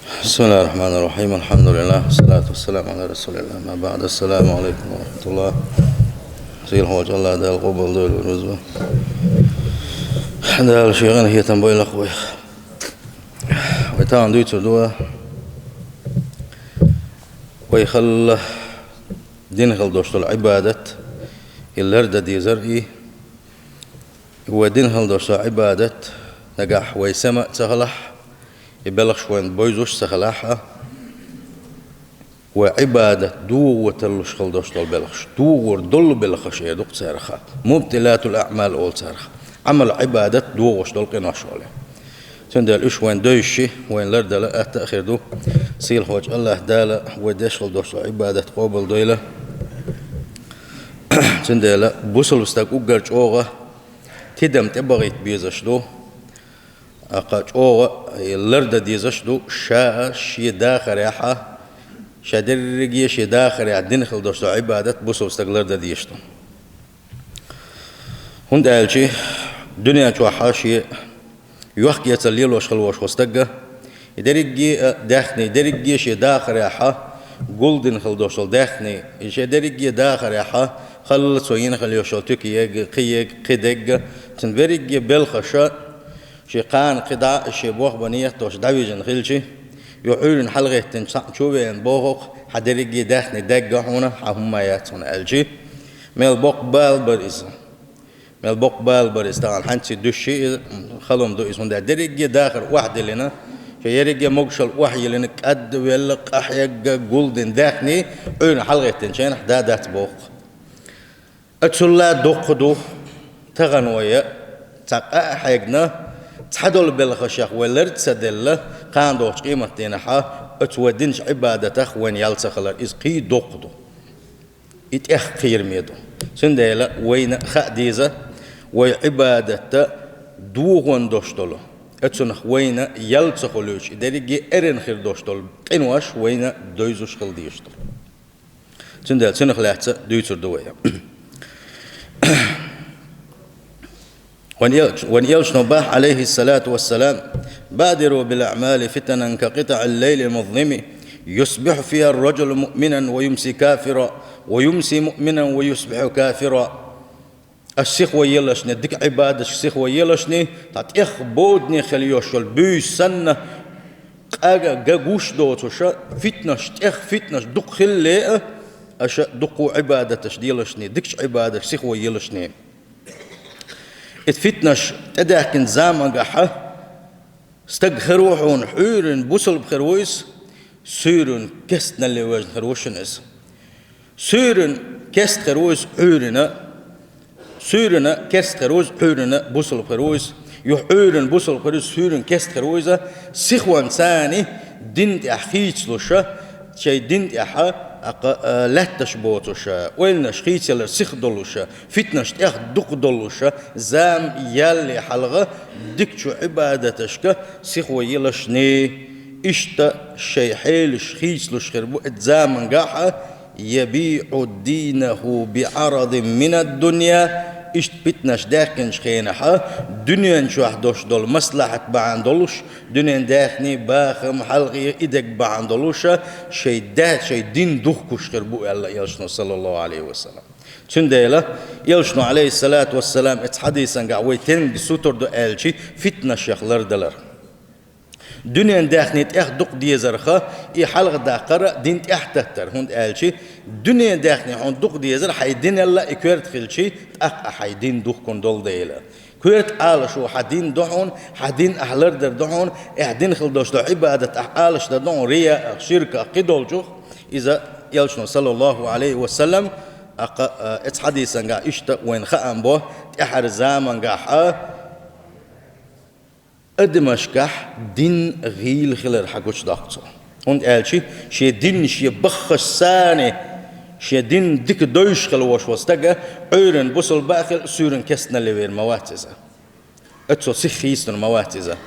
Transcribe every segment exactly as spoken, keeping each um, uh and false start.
بسم الله الرحمن الرحيم. الحمد لله، والصلاة والسلام على رسول الله. أما بعد، السلام عليكم ورحمة الله. Сийлахь волчу АллахӀ Дала къобалдойла вайн веза. Дала шен къинхетам бойла вайх. Вай тахана дуьйцур ду вай халла дин хила долуш долу Ӏибадат, и лардан дезар и. Вай дин хила долуш долу Ӏибадат нагахь вай сема а ца хилахь, и белхаш вайна бевзаш ца хилахь а, вай Ӏибадат догӀа тарлуш хила долуш долу белхаш, догӀур долу белхаш эр ду-кх царах, мубтилатул аъмал олу царах, Ӏамал, Ӏибадат догӀуш долу къинош олу. Цундела уьш вайна девзаш, вайна лардала атта а хир ду. Сийлахь волчу АллахӀ Дала вай деш хила долуш долу Ӏибадат къобалдойла. Цундела бусалба стаг уггар чӀогӀа тидам тӀебахийта безаш ду, аккха чӀогӀа лардан дезаш ду, ша а шен дахарехь а, ша дерриге а шен дахарехь дин хила долуш долу Ӏибадат бусалба стаг лардан дезаш ду. ХӀунда аьлча дуьнен чохь а шен йохк-эцар лелош хила волуш волу стаг а, и дерриге а даьхни, дерриге а шен дахарехь а гулдина хила долуш долу даьхни, и шен дерриге а дахарехь а халла цо йина хила йолуш йолу туька ега, кхин ега, кхин дегга, цуьнан берриге а белхаш а, шен кхана кхин дӀа а шен бохбан нийят долуш дӀавижина хилча, юха Ӏуьйранна хьалагӀеттинчу цхьаъ чу а веана боху-кх: «Хьан дерриге а даьхни даьгна хьуна, хьан хӀумма яц хьуна», — аьлча, мел боккха бала бара иза. Мел боккха бала бара иза тахана, хьаьнций дуьсча иза, хала хӀума ду иза, хӀунда аьлча дерриге а дахар охьадиллина, шен ерриге а могушалла охьайиллина, кӀадвелла, къахьегна, гулдина даьхни Ӏуьйранна хьалагӀеттинчу хенахь да дац боху-кх. Оцул а доккха ду тахана вай цхьа къа а хьегна, цхьадолу белхашех вай лард ца делла, кхана догӀучу къематдийнахь оцу вай динчу Ӏибадатах вайна ял ца хилар, иза кхин доккха ду. И тӀех кхераме ду. Цундела вайна а хаа деза, вай Ӏибадатта догӀун долуш долу, оцунах вайна ял ца хуьлуьйтуш, и дерриге а эрна хир долуш долу къинош вайна девзаш хила дезаш ду. Цундела цунах лаьцна дуьйцур ду вай. Вайн эл-, вайн элчано боху, Ӏалайхиссалату вассалам: «بادروا بالأعمال فتنا كقطع الليل المظلم يصبح فيها الرجل مؤمنا ويمسي كافرا ويمسي مؤمنا ويصبح كافرا». Аш сихо елашне, дика Ӏибадаташка сихо елашне, тӀаккха тӀех бодане хила йолуш йолу буьйса санна, къага ган гуш доцуша, фитнаш, тӀех фитнаш дукха хилале а, аша дукха Ӏибадаташ делашне, дикачу Ӏибадаташка сихо елашне. И фитнаш тӀедаьхкинчу замангахьа стаг хир ву хьуна, Ӏуьйранна бусалба хир ву иза, суьйранна кестналле вежна хир ву шуна иза. Суьйранна кест хир ву иза Ӏуьйранна, суьйранна кест хир ву иза Ӏуьйранна бусалба хир ву иза, юха Ӏуьйранна бусалба хир ву иза, суьйранна кест хир ву иза, сихонца царна дин тӀехь хийцалуша, шайн дин тӀехь, аккха, а, лаьтташ боцуша, ойланаш хийцаялар сиха долуша, фитнаш тӀех дукха долуша, зама ялале хьалха дикачу Ӏибадаташка сихо елашне. Иштта шайн хьелаш хийцалуш хир бу и замангахьа, «يبيع دينه بعرض من الدنيا», иштта фитнаш даьхкинчу хенахьа, дуьнен чохь долуш долу маслахьат бахьана долуш, дуьнен даьхни, бахам, хьалхе и дерг бахьана долуша, шайн да-, шайн дин духкуш хир бу аьлла элчано, саллаллаху Ӏалайхи ва саллам. Цундела элчано, Ӏалайхиссалату вассалам, эцу хьадисангахь вай тенга сутур ду аьлчи, фитнашех лардалар. Дуьнен даьхни тӀех дукха дезарха, и хьалха даккхара дин тӀехь таттар, хӀунда аьлчи дуьнен даьхни хьуна дукха дезар хьайн динелла и коьрта хилчи, тӀаккха хьайн дин духкун долу дела. Коьрта Ӏалашо хьан дин ду хьуна, хьан дин ахь лардар ду хьуна, ахь дин хила долуш долу Ӏибадат ахь Ӏалашдар ду хьуна, рияах, ширках, кхидолчух, иза элчано, саллаллаху Ӏалайхи ва саллам, аккха, а, эцу хьадисангахь иштта вайна хаам бо, тӀаьхьара замангахь а, адамашкахь дин гӀийла хилар хьан гучудоккху цо. ХӀунда аьлчи шен дин шен баххаш санна, шен дин дика дойуш хила волуш волу стага Ӏуьйранна бусалба а хила, суьйранна кестналле вер ма вац иза. Оцо сиха хийцалур ма вац иза.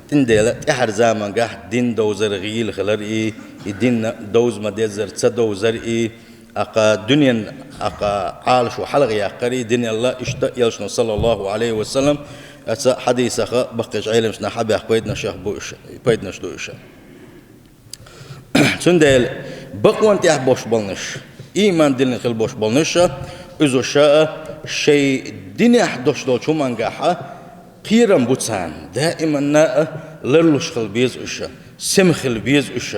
Цундела тӀаьхьара замангахь дин довзар гӀийла хилар и, и динна довза ма деззара ца довзар и, аккха дуьнен, аккха Ӏалашо хьалха яккхар и динелла, иштта элчано, саллаллаху Ӏалайхи ва саллам, аца хьадисаха баккхийчу Ӏеламнаха хьабаьхка пайданашех бу уьш, пайданаш ду уьш. Цундела бакъонан тӀехь болуш болнаш, ийман диллина хила болуш болнаш, иза ша шайн динехь долуш долчу хӀумангахь кхерам бу царна, даиманна а ларлуш хила беза уьш, сема хила беза уьш.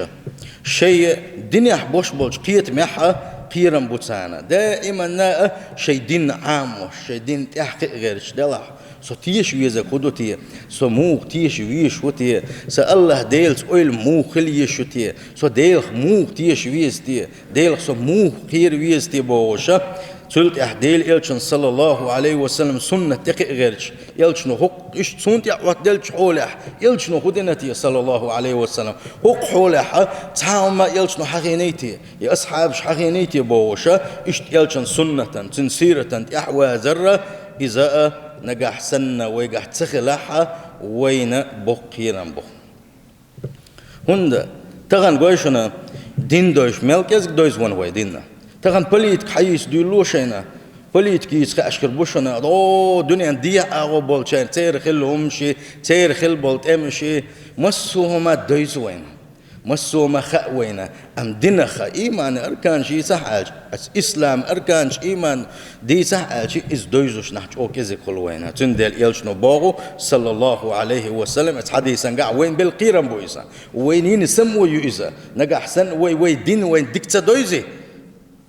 Шайн динехь болуш болчу кхетамехь кхерам бу царна, даиманна а шайн динна Ӏамош, шайн динна тӀаьхьа кхиа гӀерташ делахь, со теша везарг хӀун ду те? Со муха теша везаш ву те? Сан АллахӀ Делаца ойла муха хила езаш ю те? Со Делах муха теша веза те? Делах со муха кхера веза те бохуша? Цул тӀаьхьа Делан Элчанан, саллаллаху Ӏалайхи ва саллам, суннат тӀекхиа гӀерташ, Элчано хӀокху иштта цунна тӀехь Ӏоттаделлачу хьолехь, Элчано хӀун дина те, саллаллаху Ӏалайхи ва саллам? ХӀокху хьолехь цхьа а хӀума Элчано хьахийний те? И асхьабаш хьахийний те бохуша, иштта Элчанан суннатан, цуьнан сиратан тӀаьхьавазарра, иза а нагахь санна вайгахь ца хилахь, вайна боккха кхерам бу. ХӀунда тахана гой шуна, дин дойзуш мел кӀезиг дойзу вайн вай динна. Тахана политика хьайийца дуьйлало шайна, политика йийца хууш хир бу шуна, о, дуьненан дехьа агӀо болчеран, церан хилла хӀумнаш, церан хилла болу тӀемаш, массо а хӀума дойзу вайна. Массо а ма хаьа вайна, амма динах ийманан арканаш йийцахь аьлча, аса ислам арканаш ийман дийцахь аьлча, иза дойзуш нах чӀогӀа кӀезиг хуьлу вайна. Цундела Элчано боху, саллаллаху Ӏалайхи ва саллам, аса хьадисангахь вайна белла кхерам бу иза. Вайна йина самавар ю иза. Нагахь санна вай, вай дин вайна дика ца дойзи,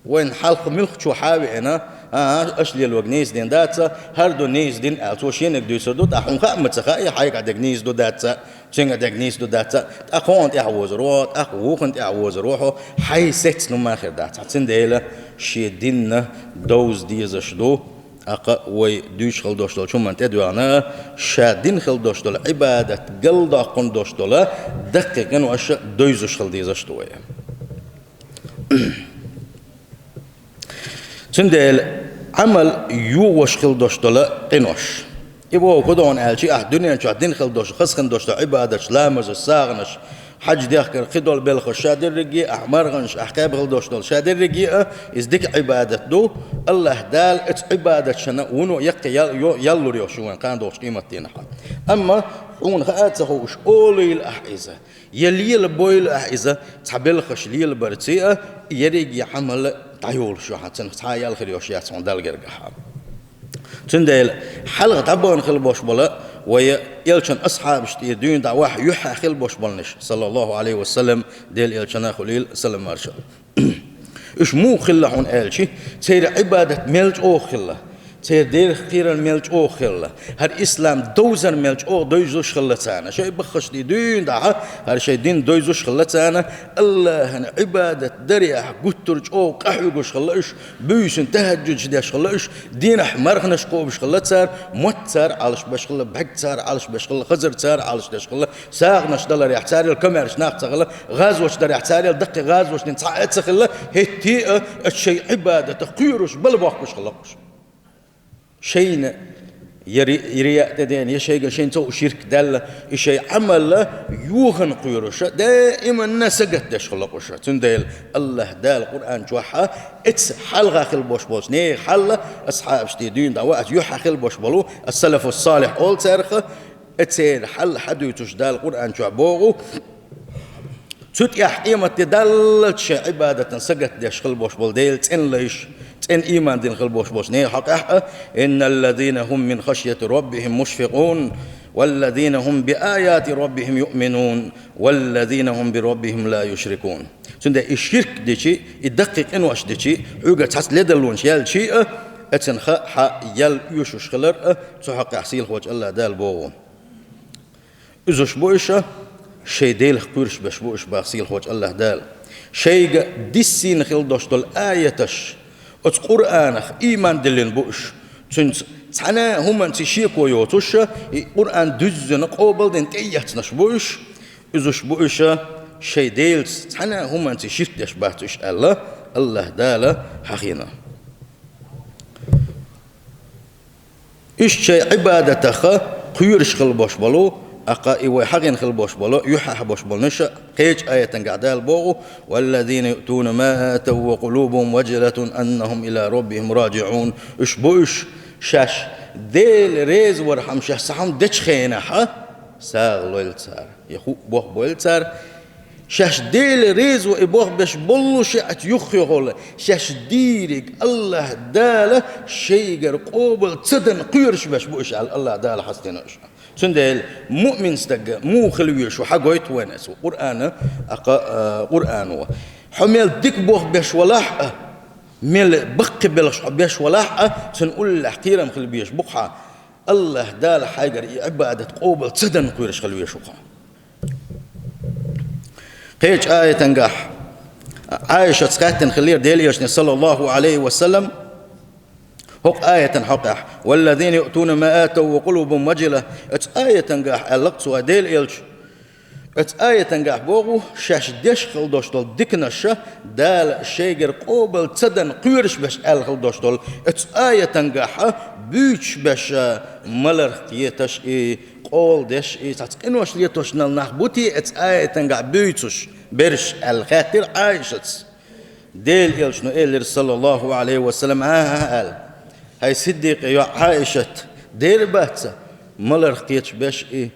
вайна хьалха муьлххачо хьа а веана, а, аша лелорг нийса дин дац, хӀара ду нийса дин аьлла, цо шениг дуьйцур ду, тӀаккха хьуна хаа ма ца хаьа, хьайга дерг нийса ду дац, цуьнга дерг нийса ду дац, тӀаккха хьуна тӀаьхьа возур ву, тӀаккха вукхунна тӀаьхьа возур ву хьо, хьайн сецна ма хир дац. Цундела шен динна довза дезаш ду, тӀаккха вай дуьйцуш хила долуш долчу хӀуманна тӀедоьгӀна, ша дина хила долуш долу Ӏибадат галдоккхун долуш долу даккхий къинош дойзуш хила дезаш ду вай. Цундела Ӏамал йогӀуш хила долуш долу къинош. И боху кху догӀун аьлча, ахь дуьнен чохь дина хила долуш, хаза хила долуш долу Ӏибадаташ, ламазаш, сагӀанаш, хьаьж дехкар, кхидолу белхаш, ша дерриге а, ахь марханаш, ахь кхаьба хила долуш долу, ша дерриге а, иза дика Ӏибадат ду, АллахӀ Дала оцу Ӏибадаташна вуно яккхий ял-, йо-, ял лур йолуш ю вайн кхана догӀучу къематдийнахь. Амма хьуна хаа а ца хууш, олийла ахь иза, я лелабойла ахь иза, цхьа белхаш лелабарций а, и ерриге Ӏамал дӀайолуш ю хьан, цунах цхьа а ял хир йолуш яц хьуна Далла гергахь. Цундела хьалха дӀабахана хила болуш болу вай Элчан асхьабаш тӀера дуьйна дӀа ваха юьххьехь хила болуш болнаш, саллаллаху Ӏалайхи ва саллам, Делан Элчанна хуьлийла салам марша. Уьш муха хилла хьуна аьлча, церан Ӏибадат мел чӀогӀа хилла, церан Делах кхерар мел чӀогӀа хилла, хӀара ислам довзар мел чӀогӀа дойзуш хилла царна. Шайн баххаш тӀе дуьйна дахьа, хӀара шайн дин дойзуш хилла царна, АллахӀан Ӏибадат дарехь гуттар а чӀогӀа къахьоьгуш хилла уьш, буьйсанна тахӀаджуд деш хилла уьш, дийнахь марханаш кхобуш хилла цара, мотт цара Ӏалашбеш хилла, бӀаьрг цара Ӏалашбеш хилла, хазар цара Ӏалашдеш хилла, сагӀанаш даларехь царел комаьрша нах ца хилла, гӀазоташ дарехь царел даккхий гӀазоташ дина цхьа а ца хилла, хӀетте а оцу шайн Ӏибадатах кхоьруш, балбохкуш хилла уьш. Шайна я ри-, рияъ тӀедеана, я шайга шайна цо ширк даьлла, и шайн Ӏамал йохана кхоьруш, даиманна сагатдеш хилла уьш. Цундела АллахӀ Дала Къуръан чохь а, эцца хьалха хила болуш болчу нехан хьал, асхьабаш тӀе дуьйна дӀа ваха юьххьехь хила болуш болу, ас-салафус-салихь олу цаьрга, и церан хьал хьадуьйцуш Дала Къуръан чохь боху, цу тӀехь къематде даллалц шайн Ӏибадатан сагатдеш хила болуш болу Делан цӀена лайш, цӀена ийман дина хила болуш болчу нехан хьокъехь а: «Инналлазина хӀум мин хашйати раббихӀим мушфикъун, валлазина хӀум биаяти раббихӀим юъминун, валлазина хӀум бираббихӀим ла юшрикун». Цундела и ширк дичи, и даккхий къинош дичи, хьуьгара цхьацца ледарлонаш яьлчи а, эцан ха хьан ял оьшуш хилар а, цу хьокъехь сийлахьволчу АллахӀ Дала боху. Изуш бу уьш, шайн Делах кхоьруш беш бу уьш, баха сийлахьволчу АллахӀ Дала. Шайга диссийна хила долуш долу аяташ, оцу Къуръанах ийман диллина бу уьш. Цуьнца цхьана а хӀуманца шеко йоцуш, и Къуръан дуьззина къобалдина тӀеэцнаш бу уьш. Изуш бу уьш, шайн Делаца цхьана а хӀуманца ширк деш бац уьш аьлла, АллахӀ Дала хьахийна. Иштта шайн Ӏибадатах кхоьруш хила болуш болу, аккха и вай хьахийна хила болуш болу, юьххьехь болуш болу нуша, кхечу аятангахь Дала боху: «Валлазина юътуна ма атав ва къулубухум важилатун аннахум ила раббихим раджиъун». Уьш бу уьш, шаьш Дела реза вархьама шаьш цхьа хӀума дечу хенахь, сагӀа лойла цара, я хӀуъа бохбойла цара, Шаьш Дела реза ву и болх беш боллушехь а, цу юххехула шаьш дийриг АллахӀ Дала шайгара къобал ца дан кхоьруш беш бу уьш аьлла, АллахӀ Дала хьастина уьш. Цундела муъмин стаг муха хила везаш ву хьагойту вайна оцу Къуръана, а, кха-, а, Къуръано. Хьо мел дика болх беш валахь а, мел баккхий белхаш хьо беш валахь а, цунна уллехь кхерам хила безаш бу-кх хьан. АллахӀ Дала хьайгара и Ӏибадат къобал ца дан кхоьруш хила везаш ву-кх хьо. Кхечу аятангахь Ӏайшас хаьттина хиллера Делан Элчане, саллаллаху Ӏалайхи ва саллам, хӀокху аятан хьокъехь: «Валлазина юътуна ма атав ва къулубухум важила». Оцу аятангахь аьлла-кх цо, Делан Элча, оцу аятангахь боху, шаьш деш хила долуш долу диканаш Дала шайгара къобал ца дан кхоьруш беш аьлла хила долуш долу. Оцу аятангахь буьйцуш беш, маларх кхеташ и, къола деш и, цхьацца къинош летошнал нах бу те оцу аятангахь буьйцуш берш аьлла хаьттира Ӏайшас. Делан Элчано элира, саллаллаху Ӏалайхи ва саллам, а, а, аьлла: «ХӀай Сиддикъан йоӀ Ӏайшат, дера бац, маларх кхеташ беш и,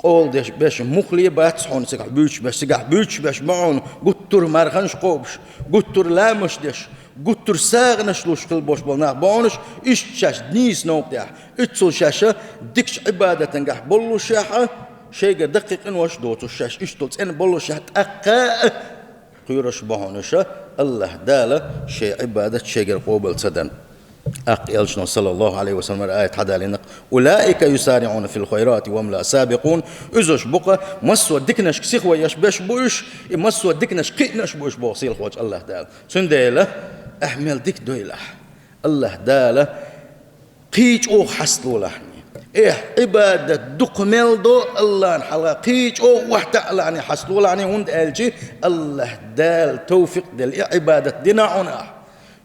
къола деш беш, муххале а бац хьуна цигахь буьйцуш беш, цигахь буьйцуш беш ма хьуна гуттар а марханаш кхобуш, гуттар а ламазаш деш, гуттар а сагӀанаш луш хила болуш болу нах бу хьуна уьш, иштта шаьш нийса новкъа тӀехь, уьццул шаьш дикачу Ӏибадатангахь боллушехь а, шайгара даккхий къинош а доцуш, шаьш иштта цӀена боллушехь а, тӀаккха а кхоьруш бу хьуна уьш, АллахӀ Дала шайн Ӏибадат шайгара къобал ца дан». ТӀаккха Элчано, саллаллаху Ӏалайхи ва саллам, аят хьадалийна-кх: «Улаика юсариӀуна фил хайрати ва хум лаха сабикъун». Уьш бу-кх массо а диканашка сихвеш беш бу уьш, и массо а диканаш кхиънаш бу уьш, боху сийлахьчу АллахӀ Дала. Цундела ахь мел дика дойла ахь, АллахӀ Дала кхин чӀогӀа хьасталолахьний. Эхь, Ӏибадат дукха мел до АллахӀна хьалха, кхин чӀогӀа охьатаӀалахьний, хьасталолахьний, хӀунда аьлча АллахӀ Дала тавфикъ делла и Ӏибадат дина хьуна ахь.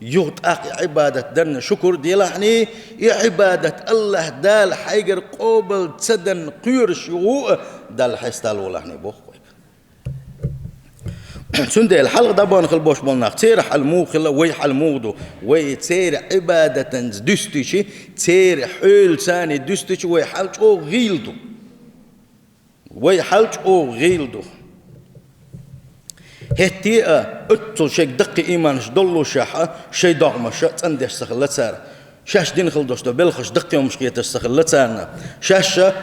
Юха тӀаккха и Ӏибадат дарна шукур делахьний, и Ӏибадат АллахӀ Дала хьайгара къобал ца дан кхоьруш юха а Далла хьесталолахьний боху вайга. Цундела хьалха дӀабахана хила болуш болу нах, церан хьал муха хилла, вай хьал муха ду, вай церан Ӏибадатанца дуьстичи, церан хьолаца дуьстичи, вай хьал чӀогӀа гӀийла ду. Вай хьал чӀогӀа гӀийла ду. ХӀетте а, оццул шайга даккхий ийманаш доллушехь а, шайн догӀмаш а цӀандеш ца хилла цара. Шаьш дина хила долуш долу белхаш даккхий хӀумнаш хеташ ца хилла царна. Шаьш а,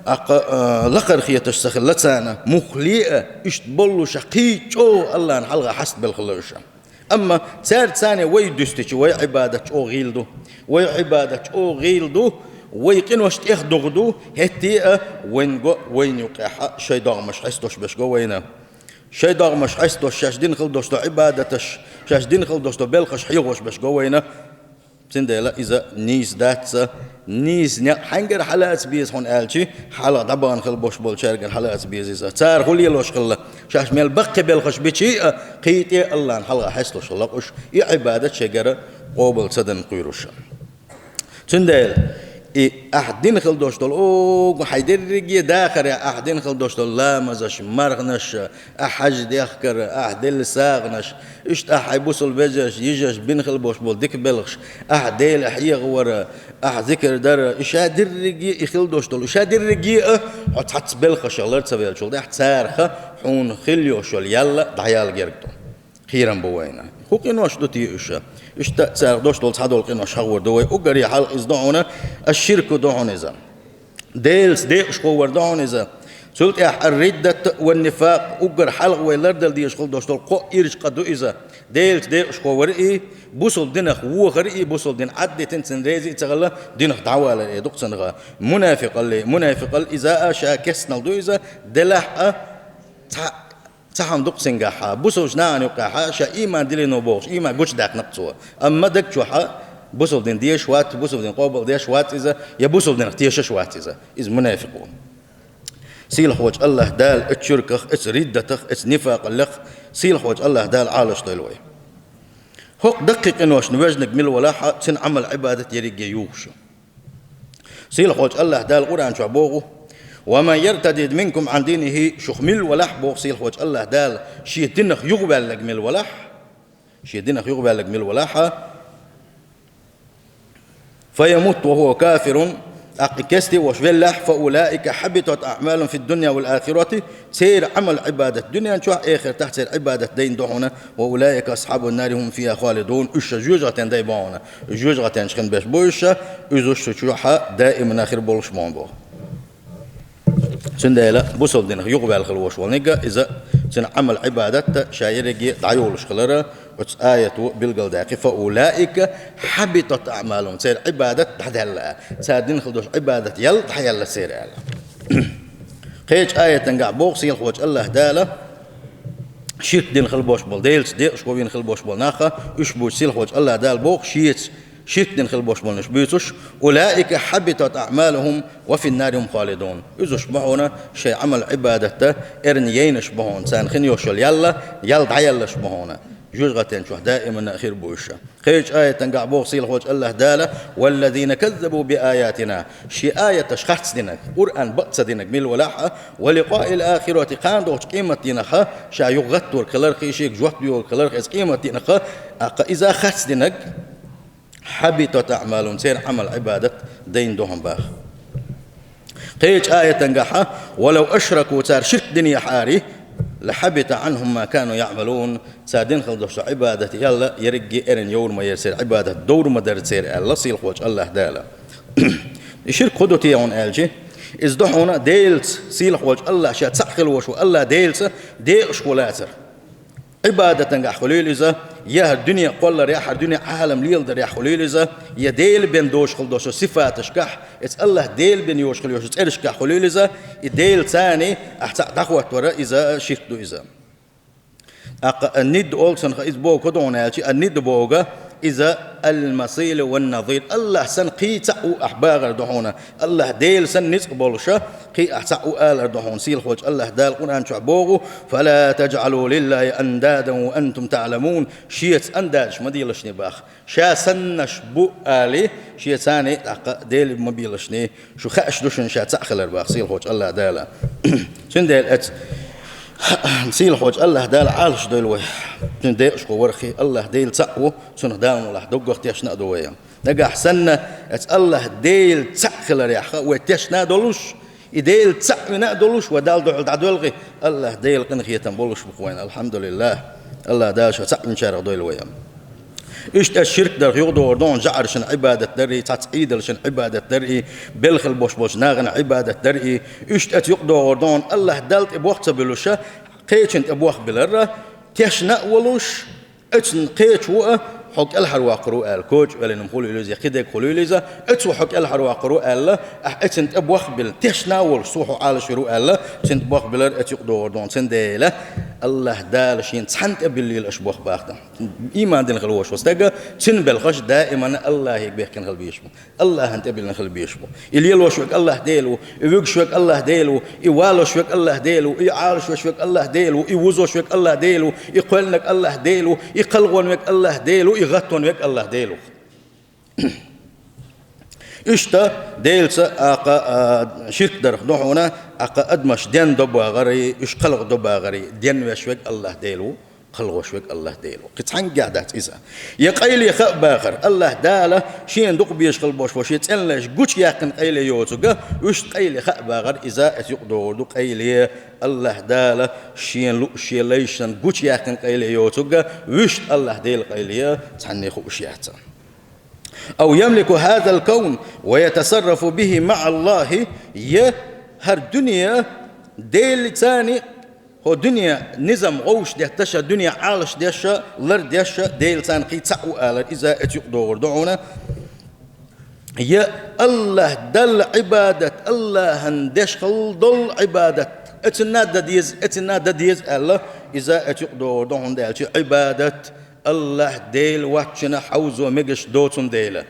а, кха-, а, лакхара хеташ ца хилла царна. Муххале а, иштта боллушехь, кхин чӀогӀа АллахӀна хьалха хьастабелла хилла уьш. Амма цаьрца цхьаьна вай дуьстичи, вай Ӏибадат чӀогӀа гӀийла ду. Вай Ӏибадат чӀогӀа гӀийла ду, вай къинош тӀехдугӀу ду, хӀетте а вайна го, вайна юкъехь а шайн догӀмаш хьесталуш берш го вайна. Шайн догӀмаш хьесталуш, шаьш дина хила долуш долу Ӏибадаташ, шаьш дина хила долуш долу белхаш хьехош берш го вайна. Цундела иза нийса дац, нийса некъ хьаьнгара хьалаца беза хьуна аьлчи, хьалха дӀабахана хила болуш болчаьргара хьалаца беза иза. Цара хӀун лелош хилла? Шаьш мел баккхий белхаш бичи а, кхин тӀе а АллахӀна хьалха хьесталуш хилла-кх уьш, и Ӏибадат шайгара къобал ца дан кхоьруш. Цундела и ахь дина хила долуш долу, о, хьайн дерриге а дахарехь, ахь дина хила долуш долу ламазаш, марханаш, ахь хьаьж дехкар, ахь делла сагӀанаш, иштта ахь хьайн бусалба вежарш, йижарш бина хила болуш болу дика белхаш, ахь Дела хьехавар, ахь зикар дар, и ша дерриге а, и хила долуш долу, и ша дерриге а хьо цхьацца белхашах лар ца веллачул тӀаьхьа, царах хьуна хила йолуш йолу ял дӀаяла герга ду. Кхерам бу вайна. ХӀун къинош ду те уьш? Иштта царах долуш долу цхьадолу къинош хьахор ду вай. Уггаре хьалха иза ду хьуна, аш-ширку ду хьуна иза. Делаца декъашхо вар ду хьуна иза. Цул тӀаьхьа ар-риддат ва нифакъ, уггар хьалха вай лардала дезаш хила долуш долу кхоъ ирча къа ду иза. Делаца декъашхо вар и, бусалба динах вохар и, бусалба дин Ӏаддитина, цунна реза а ца хилла, динах дӀавалар и ду-кх цунах. Мунафикъалли, мунафикъал иза а ша кестнал ду иза, делахь а цхьа Цхьа хӀума ду-кх цуьнгахь, бусалба нахана юккъехь ша ийман дилийна ву бохуш, ийман гучудаьккхина-кх цо. Амма даг чохь бусалба дин дезаш вац, бусалба дин къобал деш вац иза, я бусалба динах тешаш вац иза. Иза мунафикъ ву. Сийлахьчу АллахӀ Дала оцу ширках, оцу риддатах, оцу нифакъаллех сийлахьчу АллахӀ Дала Ӏалашдойла вай. ХӀокху даккхий къиношна вежнарг мила валахь а, цуьнан Ӏамал-Ӏибадат ерриге а юхуш ю. Сийлахьчу АллахӀ Дала Къуръан чохь боху: «Ва ман яртадид минкум Ӏан динихӀи», шух мила валахь, боху сийлахьчу АллахӀ Дала, шен динах юхаваьлларг мила валахь, шен динах юхаваьлларг мила валахь, «фа ямут ва хӀува кафирун», ТӀаккха и кесте волуш веллехь, فأولئك حبطت أعمالهم في الدنيا والآخرة, церан Ӏамал-Ӏибадат дуьнен чохь, эхартахь церан Ӏибадат дайна ду хьуна, وأولئك أصحاب النار هم فيها خالدون, уьш ша жоьжахатин дай бу хьуна, жоьжахатин чу хин беш бу уьш ша, уьш цу чохь даимна хир болуш бу хьуна боху. Цундела бусалба динах юкъаваьлла хила волуш волниг а, иза цуьнан Ӏамал-Ӏибадат а ша ерриге дӀайолуш хилар а, оцу аято билгалдаьккхи, فأولئك حبطت أعمالهم, церан Ӏибадат дӀадаьлла, цара дина хила долуш Ӏибадат ял дӀаяьлла церан аьлла. Кхечу аятангахь боху сийлахьволчу АллахӀ Дала, ширк дина хила болуш болу, Делаца декъашхо вина хила болуш болу нах а, уьш буьйцу сийлахьволчу АллахӀ Дала боху шеца, ширк дина хила болуш болу уьш буьйцуш, أولئك حبطت أعمالهم وفي النار هم خالدون. Уьш бу хьуна шайн Ӏамал-Ӏибадат а эрна яйнаш бу хьуна, царна хин йолуш йолу ял а, ял дӀаяьллаш бу хьуна. Жоьжахатин чохь даимна а хир бу уьш. Кхечу аятангахь боху сийлахьволчу АллахӀ Дала, والذين كذبوا بآياتنا, шен аяташ харц динарг, Къуръан бакъ ца динарг мила валахь а, ولقاء الآخرة, кхана догӀучу къематдийнах а ша юха гӀатторг хиларх, шега жоп доьлург хиларх, иза къематдийнах а, тӀаккха иза харц динарг, حبطت أعمالهم, церан Ӏамал-Ӏибадат дайна ду хьуна боху. Кхечу аятангахь, ولو أشركوا, цара ширк динехьара, لحبط عنهم ما كانوا يعملون, цара дина хила долуш долу Ӏибадат ял а ерриге эрна йовр ма яра церан, Ӏибадат довр ма дара церан аьлла сийлахьволчу АллахӀ Дала. И ширк хӀун ду те хьуна аьлча, иза ду хьуна Делаца, сийлахьволчу АллахӀ, ша цхьаъ хила волуш волу АллахӀ Делаца декъашхо лацар. Ӏибадатангахь хуьлийла иза, я хӀара дуьне кхолларехь, хӀара дуьне Ӏалам леладарехь хуьлийла иза, я Дела бен доьшуш хила долуш долу сифаташкахь, оцу АллахӀ Дела бен йоьшуш хила йолуш йолу цӀерашкахь хуьлийла иза, и Дела царна ахь цхьаъ дӀахӀоттавар, иза ширк ду иза. ТӀаккха الند олу цунах, иза боху хӀун ду хьуна аьлча, الند боху иза المثيل والنظير. АллахӀ санна кхин цхьаъ ву ахь бахар ду хьуна, АллахӀ Дела санна ницкъ болуш а, кхин ахь цхьаъ ву алар ду хьуна. Сийлахьволчу АллахӀ Дала Къуръан чохь боху, فلا تجعلوا لله أندادا وأنتم تعلمون, шеца андадаш ма делашний боху. Ша саннаш бу алий, шеца царна тӀаккха Дела ма белашний, шу хууш ду шуна ша цхьаъ хилар боху сийлахьволчу АллахӀ Дала. Цундела оцу сийлахьволчу АллахӀ Дала Ӏалашдойла вай. Цуьнан декъашхо варх, АллахӀ Дела цхьаъ ву, цунах Дала мукъ лахь доггах тешна а ду вай. Нагахь санна оцу АллахӀ Дела цхьаъ хиларехь вай тешна а долуш, и Дела цхьаъ вина а долуш, вай Далла дуьхьал дӀадоьлху, АллахӀ Дела къинхетам болуш бу-кх вайна, алхьамдулиллахӀ. АллахӀ Дала ша цхьаъ винчарах дойла вай. Иштта оцу ширк дарх юкъадогӀур ду хьуна жӀарашна Ӏибадат дарий, цхьацца Ӏийдалшна Ӏибадат дарий, белла хила болуш болчу нахана Ӏибадат дарий. Иштта оцу юкъадогӀур ду хьуна АллахӀ Далла тӀе бох ца буьллуш а, кхечунна тӀе бох билар а, тешна а волуш, оьцунна кхечу ву а хьо кӀелхьарвоккхур ву аьлла, коча велла-м хуьлийла иза, я кхидерг хуьлийла иза, оцу ву хьо кӀелхьарвоккхур ву аьлла, ахь оьцунна тӀе бох билла, тешна а волуш, цо хьо Ӏалашвийр ву аьлла, цунна тӀе бох билар оцу юкъадогӀур ду хьуна. Цундела АллахӀ Дала шена цхьанна тӀе биллийла аша бох боху. Ийман дина хила волуш волу стаг, цуьнан белхаш даимана АллахӀе бехкина хила безаш бу. АллахӀана тӀе биллина хила безаш бу. И лелош верг АллахӀ Дела ву, и вуьгуш верг АллахӀ Дела ву, и валош верг АллахӀ Дела ву, и Ӏалашвеш верг АллахӀ Дела ву, и вузош верг АллахӀ Дела ву, и кхоьллинарг АллахӀ Дела ву, и кхалхор верг АллахӀ Дела ву, и гӀаттор верг АллахӀ Дела ву. Иштта Делаца аккха, а, ширк дарх ду хьуна, аккха адамаш ден до богӀарий, уьш кхалха до богӀарий, денвеш верг АллахӀ Дела ву, кхалхош верг АллахӀ Дела ву. Кхин цхьаьнггахь дац иза. Я къайле хаа бахар, АллахӀ Дала шена дукха безаш хила болуш бу, шен цӀенлайш гучуяьккхина къайле йоцург а, вуьшта къайле хаа бахар, иза оцу юкъадогӀур ду, къайле АллахӀ Дала шена лууш шен лайшна гучуяьккхина къайле йоцург а, вуьшта АллахӀ Дела къайле а цхьанне хууш яц. أو يملك هذا الكون ويتصرف به مع الله, я хӀара дуьне Делаца, хӀо дуьне низам гӀовшдетташ а, дуьне Ӏалашдеш а, лардеш а, Делаца кхин цхьаъ ву алар, иза оцу юкъадогӀур ду хьуна. Я АллахӀ Далла Ӏибадат, АллахӀана деш хила долу Ӏибадат, оцунна а дан деза, оцунна а дан деза аьлла, иза оцу юкъадогӀур ду хьуна, даьлча Ӏибадат АллахӀ Дела воцчунна хьовзо мегаш доцун дела.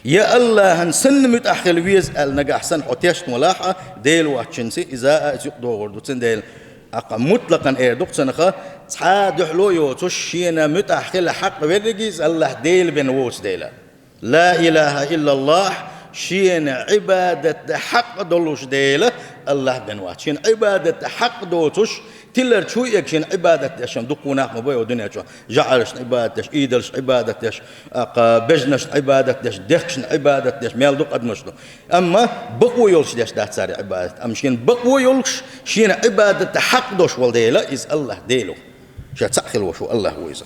Я АллахӀана санна муьтӀахь хила веза аьлла нагахь санна хьо тешна валахь а, Дела воцчунца иза а оцу юкъадогӀур ду, цундела аккха мутлакъан эр ду-кх цунах, цхьа а дуьхьало а йоцуш, шена муьтӀахь хила хьакъ верриге иза АллахӀ Дела бен воцу дела. لا إله إلا الله, шена Ӏибадат дан хьакъ долуш дела, АллахӀ бен вац. Шен Ӏибадат хьакъ доцуш, тилар чу эгга шен Ӏибадат деш шен дуккха нах ма бай о дуьнен чу. ЖӀарашна Ӏибадат деш, идолашна Ӏибадат деш, а, кхы бежнашна Ӏибадат деш, дехкашна Ӏибадат деш, мел ду къадмаш ду. Амма бакъо йолуш деш дац цара Ӏибадат. Амма шен бакъо йолуш, шен Ӏибадат хьакъ дош волу дела, иза АллахӀ Дела ву. Ша цхьаъ хила волуш ву АллахӀ ву иза.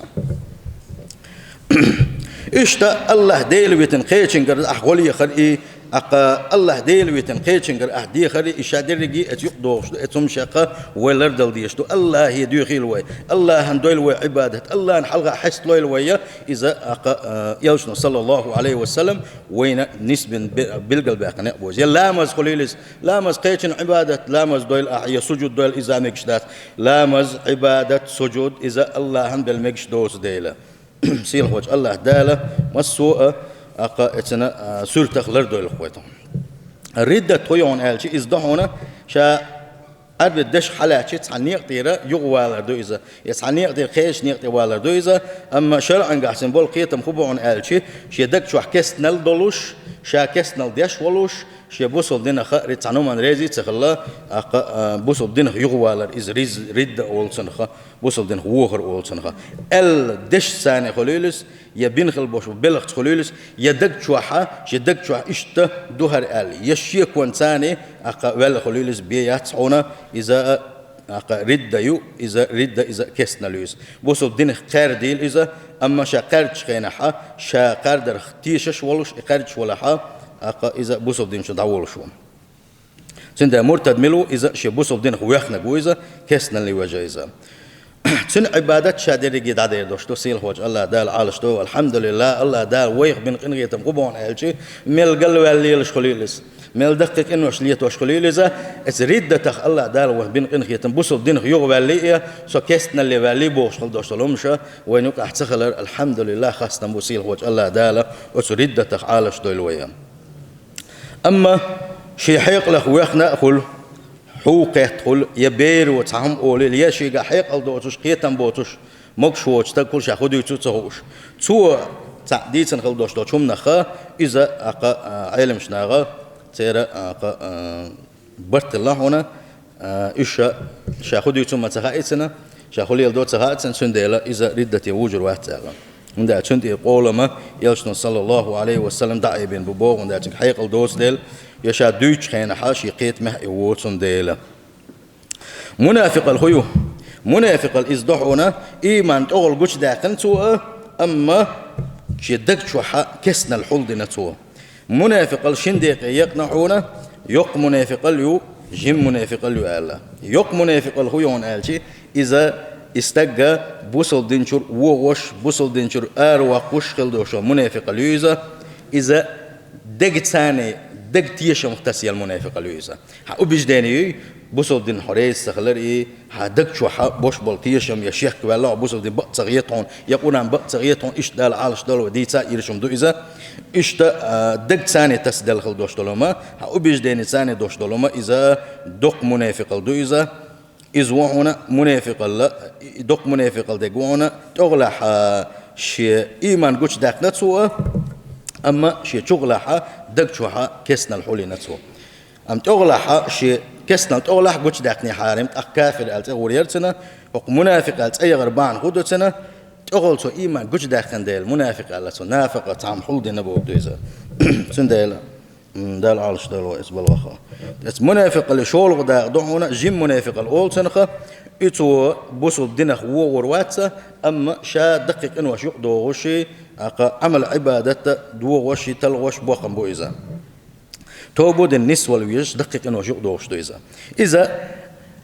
Иштта АллахӀ Дела витина кхечуьнгара ахь гӀо лехар и, а кхы АллахӀ Дела витина кхечуьнгара ахь дехар и, и ша дерриге а эца юкъа догӀуш ду, эца хӀума шеккха вай лардала дезаш ду. АллахӀе доьхийла вай, АллахӀан дойла вай Ӏибадат, АллахӀан хьалха хьесталойла вай, иза а кхы, а, элчано, саллаллахӀу Ӏалайхи ва саллам, вайна нисбина бе-, билгалбаьккхина некъ бу иза. Я ламаз хуьлийла иза, ламаз кхечун Ӏибадат, ламаз дойла ахь, я сужуд дойла, иза мегаш дац. Ламаз, Ӏибадат, сужуд, иза АллахӀан бен мегаш доцу дела. Сийлахьчу АллахӀ Дала массо а, а кхы эцна, а, суьртах лардойла вай тхуна. Риддат хӀун ю хьуна аьлча, иза ду хьуна ша Ӏарбийн дешах хьалаьцча цхьана некъа тӀера юхавалар ду иза. Я цхьана некъа тӀера кхечу некъа тӀе валар ду иза, амма шарӀангахь цуьнан болу кхетам хӀун бу хьуна аьлча, шен даг чохь кестнал долуш, ша кестнал деш волуш, шен бусалба динах ри-, цхьана хӀуманна реза а ца хилла, а кхы, а, бусалба динах юхавалар, иза риз-, ридда олу цунах, бусалба динах вохар олу цунах. Аьлла дешца цхьаьна хуьлийла иза, я бина хила болуш белхаца хуьлийла иза, я даг чохь, шен даг чохь иштта ду хӀара аьлла, я шеконца цхьаьна, а кхы ваьлла хуьлийла иза, бен яц хьуна, иза а кхы ридда ю, иза ридда, иза кестнал ю иза. Бусалба динах кхаьрдийла иза, амма ша кхаьрдачу хенахь, ша кхаьрдарх тешаш волуш, и кхаьрдаш валахь, а кхы иза бусалба дин чу дӀаволуш ву. Цундела муртад мила ву, иза шен бусалба динах воьхнарг ву иза, кестналле вежа иза. Цуьнан Ӏибадат ша дерриге дӀадер долуш ду, сийлахьчу АллахӀ Дала Ӏалаш ду, алхьамдулиллахӀ, АллахӀ Дала вайх бина къинхетам хӀун бу хьуна аьлча, мел галваьлла лелаш хуьлийла иза. Мел даккхий къинош летош хуьлийла иза, эца риддатах АллахӀ Дала вайх бина къинхетам, бусалба динах юхаваьллий а, со кестналле ваьллий бохуш хила долуш долу хӀумнаш, вайна юкъахь ца хилар, алхьамдулиллахӀ, хастам бу сийлахьчу АллахӀ Дала оцу риддатах Ӏалаш дойла вай. Амма шен хьекъалах воьхна а хуьлу, хьу кхетта хуьлу, я беро цхьа хӀума олийла, я шегахь хьекъал доцуш, кхетам боцуш, могуш воцу стаг хуьлу, ша хӀун дуьйцу а ца хууш. Цо цхьаъ дийцина хила долуш долчу хӀуманах, иза а кхы, а, Ӏеламчу наха, церан а кхы, а, барт хилла хьуна, а, уьш ша хӀун дуьйцу ма ца хаийцина, ша хӀун леладо ца хаийцина, цундела иза риддате вужур вац аьлла. ХӀунда аьлча цуьнан тӀера къолама, элчано, саллаллахӀу Ӏалайхи ва саллам, дӀаайбина бу боху, хӀунда аьлча цуьнга хьекъал доцу дела, я ша дуьйцучу хенахь шен кхетамехь и воцун дела. Мунафикъал хӀун ю? Мунафикъал иза ду хьуна, ийман тӀехула гучудаьккхина цо а, амма шен даг чохь кестнал хьулдина цо. Мунафикъал шина декъе екъна хьуна, йоккха мунафикъал ю, жима мунафикъал ю аьлла. Йоккха мунафикъал хӀун ю хьуна аьлча, иза и стагга бусалба дин чуьра вогӀуш, бусалба дин чуьра аравоккхуш хила долуш мунафикъал ю иза. Иза дегацане, даг тешамах тасъелла мунафикъал ю иза. Хьан убеждение юй, бусалба динах хьо реза ца хилар и, хьан даг чохь бош болу тешам я шек ваьлла хьо, бусалба дин бакъ ца хета хьуна, я Къуръан бакъ ца хета хьуна, иштта Дала Ӏалаш долу вай дийца а ирча хӀума ду иза. Иштта, а, дагацане тасделла хила долуш долу хӀума, хьан убежденецане долуш долу хӀума, иза доккха мунафикъал ду иза. Иза ву хьуна мунафикъалла, и доккха мунафикъал дерг ву хьуна, тӀехулахь, а, шен ийман гучудаьккхина цо а, амма шен чухулахь, даг чохь кестнал хьулйина цо. Амма тӀехулахь шен кестнал тӀехулахь гучудаьккхинехьара, тӀаккха кафир аьлла цӀе гӀур яра цуьнан, хӀокху мунафикъ аьлла цӀе яхар бахьана хӀун ду цуьнан, тӀехула цо ийман гучудаьккхина дела, мунафикъ аьлла цо, нафакъа цхьамма хьулдина боху иза. Цундела, м, Дала Ӏалаш долу вай иза балваха. Эцу мунафикъале шолгӀа дакъа ду хьуна, жима мунафикъал олу цунах, и цо бусалба динах вогӀур вац, амма ша даккхий къинош юкъадогӀуш, а кхы Ӏамал-Ӏибадат догӀуш, талхош боккхам бу иза. Тоба дина нисвала везаш, даккхий къинош юкъадогӀуш ду иза. Иза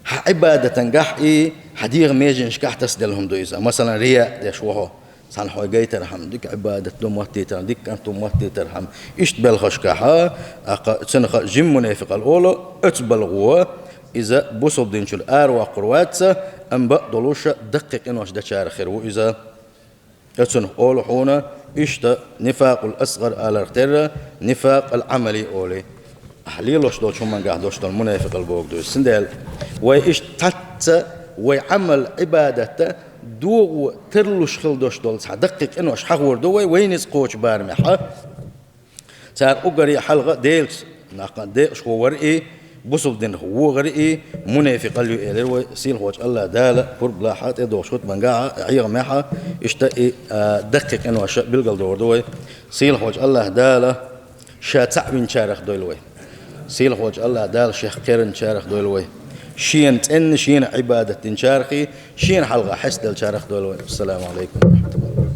хьан Ӏибадатангахь и, хьан дегӀан меженашкахь тасделла хӀума ду иза. Масалан, рияъ деш ву хьо. Цхьана хьо гайтархьама, дика Ӏибадат ду моттийтархьама, дика кӀант ду моттийтархьама. Иштта белхашкахь, а кхы цунах жима мунафикъал олу, оцу балхо, иза бусалба дин чуьра аравоккхур вац, амма бакъдолуш даккхий къинош дечарах хир ву иза. Оцунах олу хьуна, иштта нифакъул асгӀар аларх терра, нифакъ ал-Ӏамали олий. Ахь лелош долчу хӀумангахь долуш долу мунафикъал боху ду иза. Цундела вай иштта цхьацца вай Ӏамал-Ӏибадатан догӀу тарлуш хила долуш долу цхьа даккхий къинош хьахор ду вай, вайна иза кхочу барамехь. Цара уггаре хьалха Делаца нах декъашхо вара и, Бусулба динах вогӀар и мунафикъал ю элира вай. Сийлахьочу АллахӀ Дала пурба лахьа тӀедогӀуш хӀуттаман гахьа, Ӏехамехьа, иштта и, а, даккхий къинош билгалдохур ду вай. Сийлахьочу АллахӀ Дала Ша цхьаъ винчарах дойла вай. Сийлахьочу АллахӀ Дала Шех кхеринчарах дойла вай. Шена цӀена, Шена Ӏибадат динчарах, Шена хьалха хьестаделлачарах дойла вай. Ассаламу Ӏалайкум ва рахьматуллахӀ.